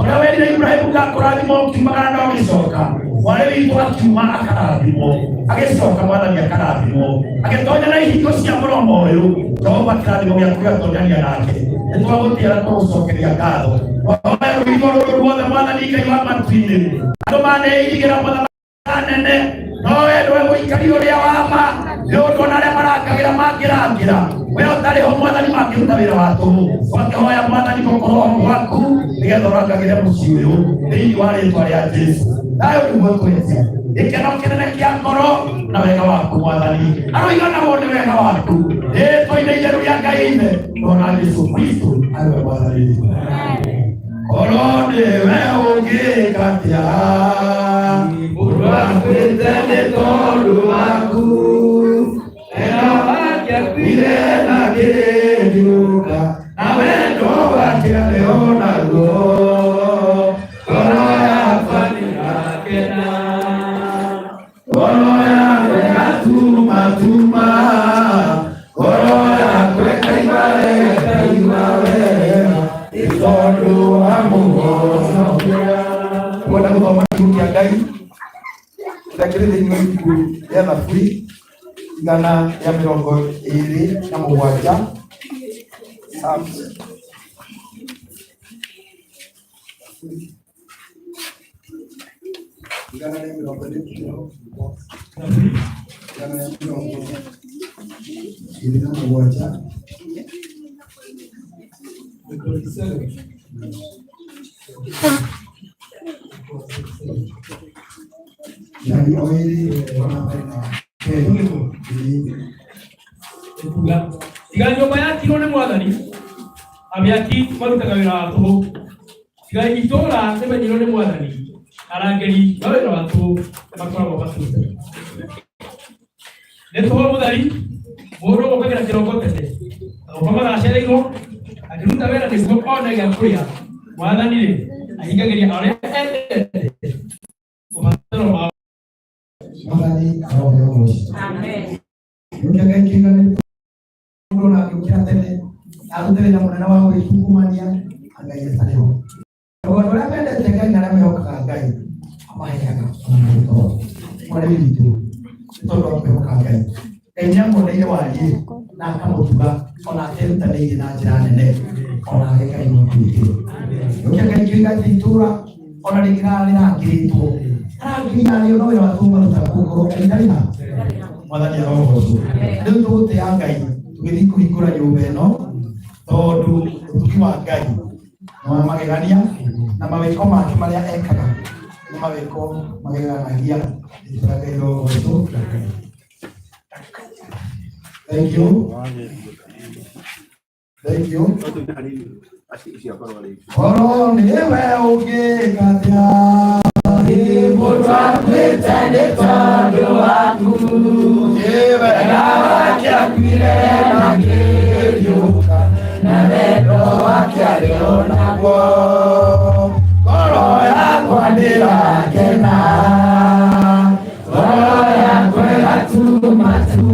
Ũrĩa werire Ibrahimu ngakũrathima ũkiumagara na ũgĩcoka, mwarĩ witũ akiuma akarathimwo, agĩcoka Mwathani akarathimwo, agĩtonya na ihingo cia mũromo ũyũ. Jehova, kĩrathimo gĩaku gĩgatonyania nake. Nĩtwagũtĩa na tũgũcokeria ngatho. Twahoya rũirigo rũrũ ruothe, Mwathani Ngai wa matu-inĩ, andũ maneirigĩra mothamaki nene, no we nĩwe mũikari ũrĩa wa ma, nĩ ũndũ ona arĩa marangagĩra mangĩrangĩra, we ũtarĩ ho, Mwathani, mangĩruta wĩra wa tũhũ. Twakĩhoya, Mwathani, gũkorwo ho gwaku nĩgetha ũrangagĩre mũciĩ ũyũ thĩinĩ wa rĩtwa rĩa Jesu. Thayũ nĩguo twetia, gĩkeno kĩnene kĩa ngoro na wega waku, Mwathani, aroiganagwo nĩ wega waku rĩtwa-inĩ itheru rĩa Ngai Ithe ona Jesu Kristo arĩwe Mwathani witũ. Korwo nĩwe ũngĩka atĩa? Mũndũ akuĩte nĩ tondũ waku, wendo wake akuire na kĩriũka, na wendo wake arĩ o naguo. Ngoro yakwa nĩĩrakena, ngoro yakwa ĩgatumatuma, ngoro yakwa ĩkaigua wega, ĩkaigua wega, nĩ tondũ wa Mũhonokia. Kwenda gũthoma kiugo kĩa Ngai kĩrĩa kĩrĩ thĩinĩ wa ibuku rĩa Thaburi 127, Psalms 127. Mĩhari o ĩrĩ ona mbere na kerĩ. Ekuga tiga nyũmba yakirwo nĩ Mwathani, amĩaki marutaga wĩra wa tũhũ. Tiga itũũra rĩmenyirwo nĩ Mwathani, arangĩri no wĩra wa tũhũ makoragwo makĩruta. Nĩ tũhũ mũtheri mũndũ gũkagĩra kĩroko tene na gũkomaga acereirwo akĩruta wĩra nĩguo one gĩa kũrĩa. Mwathani rĩ, ahingagĩria arĩa endete mabataro mao. Mwathani aroheo ũgoci. Nĩkĩo Ngai kĩiga nĩ mũndũ ona angĩũkĩra tene na arute wĩra mũnene wa gwĩtungumania, Ngai atarĩ ho. Tondũ andũ arĩa mendete Ngai na arĩa mehokaga Ngai amaheaga ona marĩtwa. Mwarĩ witũ, nĩ tondũ wa kwĩhoka Ngai. Ngai nĩ amuoneire wariĩ na akamũtuga ona aterutanĩirie na njĩra nene, ona ake Ngai no atuĩkire. Nĩkĩo Ngai kĩoiga atĩ itũũra ona rĩngĩrarĩrangĩrĩtwo arangĩri arĩo no wĩra wa tũhũ marutaga gũkorwo Ngai ndarĩ ha. Mwathani arogocwo. Rĩu tũgũtĩa Ngai tũgĩthiĩ kũhingũra nyũmba ĩno, tondũ ũtugi wa Ngai nĩ wa magegania na mawĩko make marĩa ekaga nĩ mawĩko mageganagia. Rĩtwa rĩa Ngai rĩrogocwo. Thank you. Thank you. Korwo nĩwe ũngĩka atĩa? Mũndũ akuĩte nĩ tondũ waku, Wega wake akuire na akĩriũka, na wendo wake arĩ o naguo. Ngoro yakwa ndĩrakena, ngoro yakwa ĩgatumatuma.